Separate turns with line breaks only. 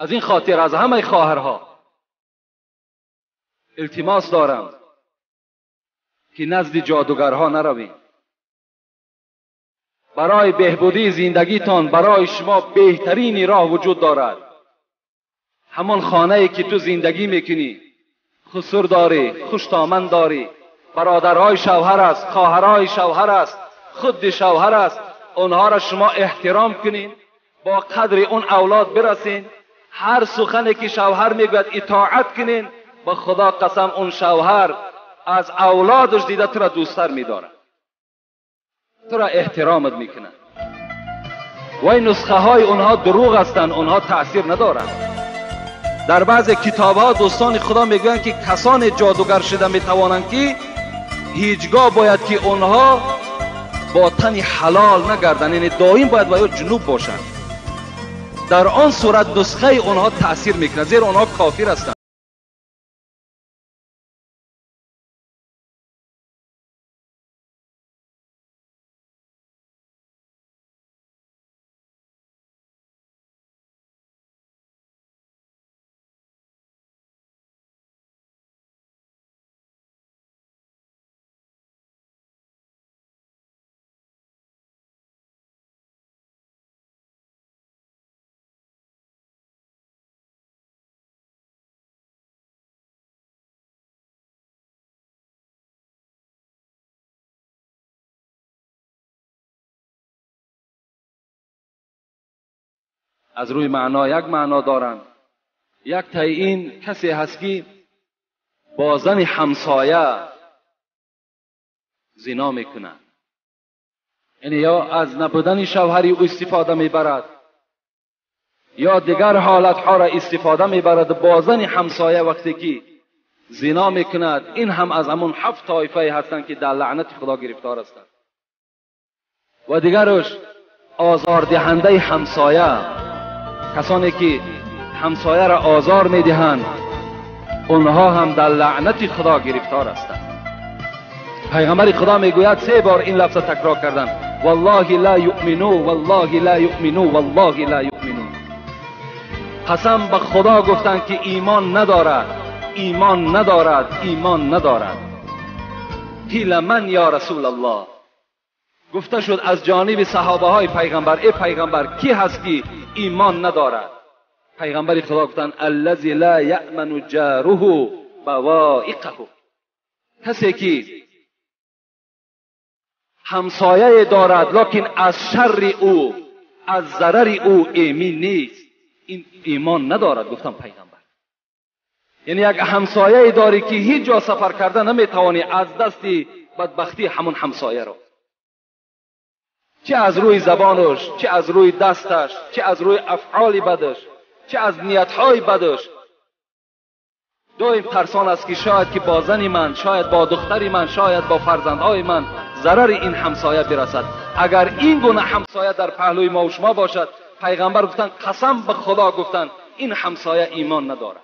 از این خاطر از همه خواهرها التماس دارم که نزد جادوگرها نروید. برای بهبودی زندگیتان برای شما بهترین راه وجود دارد. همان خانه که تو زندگی میکنی، خسر داری، خوشتامن داری، برادرهای شوهر است، خواهرهای شوهر است، خود شوهر است، آنها را شما احترام کنین، با قدر اون اولاد برسین، هر سخنی که شوهر میگوید اطاعت کنین. با خدا قسم اون شوهر از اولادش دیده تو را دوستتر میدارد، تو را احترامت میکنه. و این نسخه های اونها دروغ هستند، اونها تأثیر ندارند. در بعض کتاب ها دوستان خدا میگویند که کسان جادوگر شده میتوانند که هیچگاه باید که اونها با تن حلال نگردند، یعنی دائم باید باید جنوب باشند. در آن صورت نسخه اونها تأثیر میکنه، زیرا اونها کافر هستند. از روی معنا یک معنا دارند. یک تای این کسی هست که با زن همسایه زنا میکنه، یعنی یا از نبودن شوهری او استفاده میبرد یا دیگر حالتها را استفاده میبرد، با زن همسایه وقتی که زنا میکند، این هم از همون 7 طایفه هستند که در لعنت خدا گرفتار هستند. و دیگرش آزاردهنده همسایه، کسانی که همسایه را آزار میدهند اونها هم در لعنت خدا گرفتار هستند. پیغمبر خدا میگوید 3 بار این لفظ تکرار کردن، والله لا یؤمنو والله لا یؤمنو والله لا یؤمنو. قسم به خدا گفتند که ایمان ندارد، ایمان ندارد، ایمان ندارد. قیل من یا رسول الله، گفته شد از جانب صحابه های پیغمبر، ای پیغمبر کی هست که ایمان ندارد؟ پیغمبر خدا گفتند الذی لا یأمن جاره بوائقه، کسی که همسایه دارد لکن از شر او، از ضرر او ایمن نیست، این ایمان ندارد. گفتم پیغمبر یعنی یک همسایه داری که هیچ جا سفر کرده نمیتوانی از دست بدبختی همون همسایه را، چه از روی زبانش، چه از روی دستش، چه از روی افعال بدش، چه از نیتهای بدش، دائم ترسان است که شاید که با زن من، شاید با دختر من، شاید با فرزندهای من ضرر این همسایه برسد. اگر این گونه همسایه در پهلوی ما و شما باشد، پیغمبر گفتن قسم به خدا گفتن این همسایه ایمان ندارد.